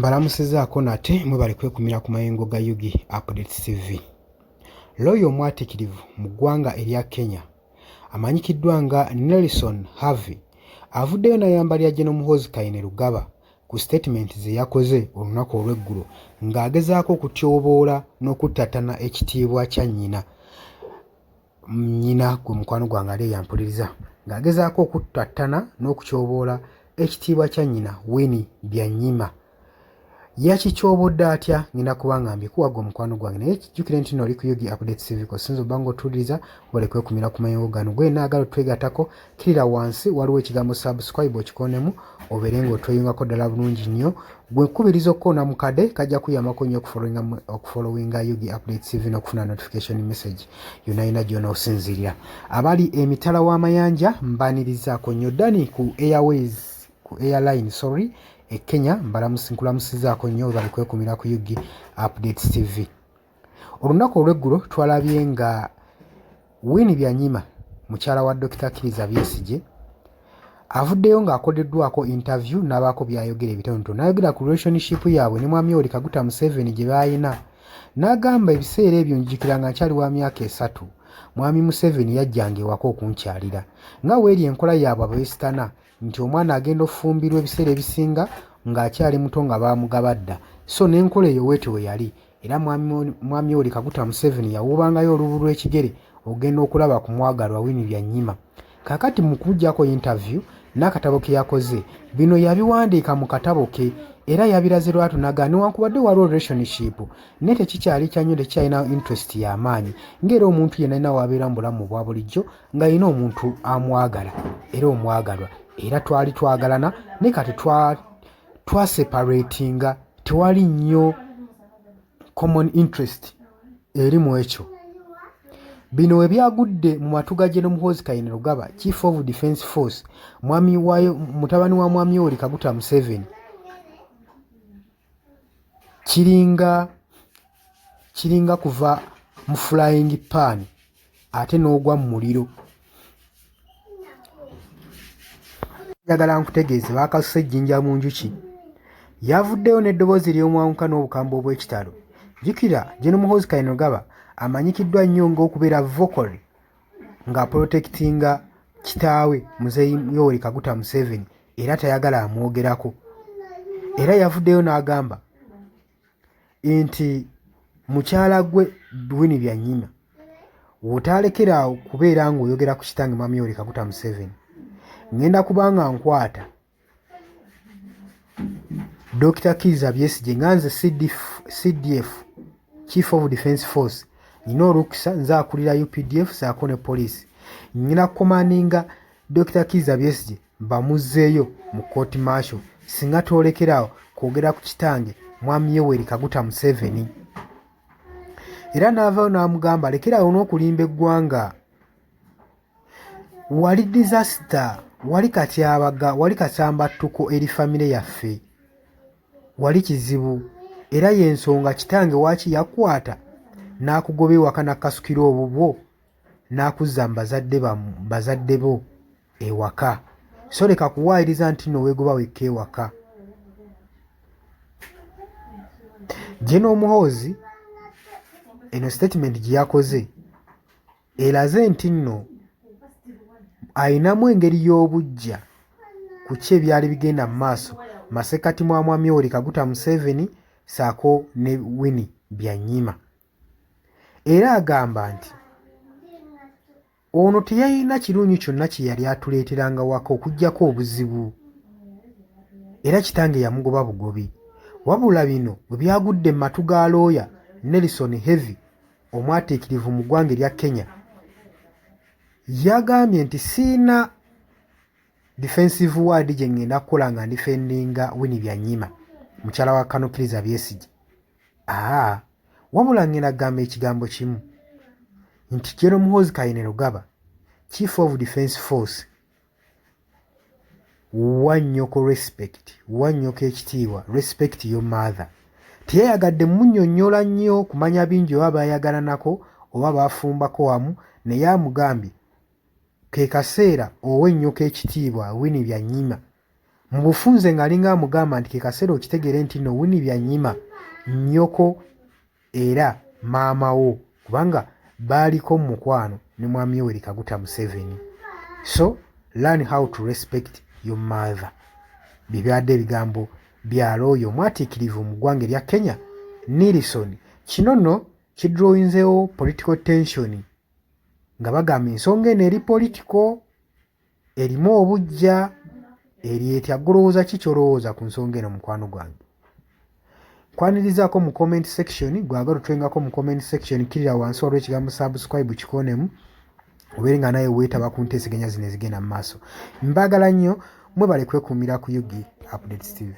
Mbalamusizaako nate mwebale kwekumira ku mayengo ga Ug Updates TV. Looya omwatikirivu mu ggwanga erya Kenya amanyikiddwa nga Nelson Harvey avuddeyo n'ayambalira Gen Muhoozi Kainerugaba ku sitatimenti ze yakoze olunaku olw'eggulo ng'agezaako okutyoboola n'okuttattana ekitiibwa kya nnyina. Nnyina gwe mukwano gwange ali eyampuliriza ng'agezaako okuttattana n'okutyoboola ekitiibwa kya nnyina Winnie Byanyima. Yakityobodde atya? Ngenda kuba nga mbikuwa gwe mukwano gwange, naye kijjukire nti no oli ku UG Updates TV kosinza obba ng'otuwuliriza webale kwekumira ku mayengo gano. Gwe yenna ayagala otwegattako kkirira wansi waliwo ekigambo subscribe okikoonemu obeere ng'otweyungako ddala bulungi nnyo. Gwe nkubiriza okukoona mu kade kajja kuyambako nnyo okufollowinga UG Updates TV n'okufuna notification message yonna yonna gy'onoosinziirira. Abali emitala w'amayanja mbanirizaako nnyo. Dani ku Airways ku airline sorry e Kenya nkulamusizaako nnyo webale kwekumira ku UG Updates TV. Olunaku olw'eggulo twalabye nga Winnie Byanyima mukyala wa Dokita Kiriza Besigye avuddeyo ng'akoleddwako interview n'abaako by'ayogera ebitonotono n'ayogera ku relationship yaabwe ne mwami Yoweri Kaguta Museveni gye baalina n'agamba ebiseera ebyo njijukira nga nkyali wa myaka esatu mwami Museveni yajjanga ewaka okunkyalira nga weeri enkola yaabwe abeesitana nti omwana agenda ofumbirwa ebiseera ebisinga ng'akyali muto nga baamugaba dda so n'enkola eyo weeti we yali era mwami Yoweri Kaguta Museveni yawuubangayo olubu lw'ekigere okugenda okulaba ku mwagalwa Winnie Byanyima. Kaakati mu kumuggyako yintavyu n'akatabo ke yakoze, bino yabiwandiika mu katabo ke era yabiraze lwatu n'agamba newankubadde waliwo relationship naye tekikyali kya nnyo tekikyalina interest ya maanyi ng'era omuntu yenna alina w'abeera mu bulamu obwa bulijjo ng'alina omuntu amwagala era omwagalwa era twali twagalana naye kati twa twaseparatinga tewali nnyo common interest eri mu ekyo. Bino we byagudde mu matu ga General Muhoozi Kainerugaba, Chief of Defence Force, mwami wayo mutabani wa mwami Yoweri Kaguta Museveni kiringa kiringa kuva mu flying pan ate n'ogwa mu muliro. Njagala nkutegeeze baakasuse ejjinja mu njuki. Yavuddeyo n'eddoboozi ery'omwanguka n'obukambwe obw'ekitalo. Jjukira Gen Muhoozi Kainerugaba amanyikiddwa nnyo ng'okubeera vocal ng'apolotekitinga kitaawe Muzeeyi Yoweri Kaguta Museveni era tayagala amwogerako. Era yavuddeyo n'agamba nti mukyala gwe Winnie Byanyima wotaalekera awo kubeera ng'oyogera ku kitange Mwami Yoweri Kaguta Museveni ngenda kuba nga nkwata Dokita Kiiza Besigye nga nze CDF Chief of Defence Force nina olukusa nze akulira UPDF saako ne poliisi nyina kukomandinga Dokita Kiiza Besigye bamuzzeeyo mu kooti martial singa tolekeraawo kwogera ku kitange Mwami Yoweri Kaguta Museveni. Era n'avaayo n'amugamba lekeraawo n'okulimba eggwanga. Wali disaster, wali katyabaga, wali kasambattuko eri famire yaffe. Wali kizibu era y'ensonga kitange waaki yakwata n'akugoba ewaka n'akkasukira obubwo n'akuzza mu bazadde bazadde bo ewaka. So leka kuwaayiriza nti nno weegoba wekka ewaka. General Muhoozi eno sitatimenti gye yakoze eraze nti nno alinamu engeri y'obuggya ku ki ebyali bigenda mu maaso masekkati mwa Mwami Yoweri Kaguta Museveni ssaako ne Winnie Byanyima. Era agamba nti ono teyalina kirungi kyonna kye yali atuleeteranga waka okuggyako obuzibu era kitange yamugoba bugobi. Wabula bino bwe byagudde mu matu ga looya Nelson Heavy omwatiikirivu mu ggwanga erya Kenya yagambye nti sirina defensive word gye ngenda kukola nga ndifendinga Winnie Byanyima mukyala wa Kano Kiriza Besigye. Aa wabula ngenda kugamba ekigambo kimu nti General Muhoozi Kainerugaba Chief of Defence Force wa nnyoko respect wa nnyoko ekitiibwa respect your mother teyayagadde munyonyola nnyo kumanya bingi oba baayagalanako oba baafumbako wamu naye amugambye ke kaseera owe nnyoko ekitiibwa Winnie Byanyima. Mu bufunze ng'alinga amugamba nti ke kaseera okitegeere nti nno Winnie Byanyima nnyoko era maama wo kubanga baaliko mu mukwano ne Mwami Yoweri Kaguta Museveni. So learn how to respect your mother. Bye byabadde ebigambo bya looya omwatiikirivu mu ggwanga erya Kenya, Nilson. Kino nno kidrawinzeewo political tension nga bagamba ensonga eno eri political, erimu obuggya, eri etya? Ggwe olowooza ki ky'olowooza ku nsonga eno mukwano gwange? Nkwanirizaako mu comment section. Gwagala otwengako mu comment section, kkirira wansi waliwo ekigambo subscribe, kikoonemu obeere nga naye weetaba ku nteeseganya zino ezigenda mu maaso. Mbaagala nnyo, mwebale kwekuumira ku UG Updates TV.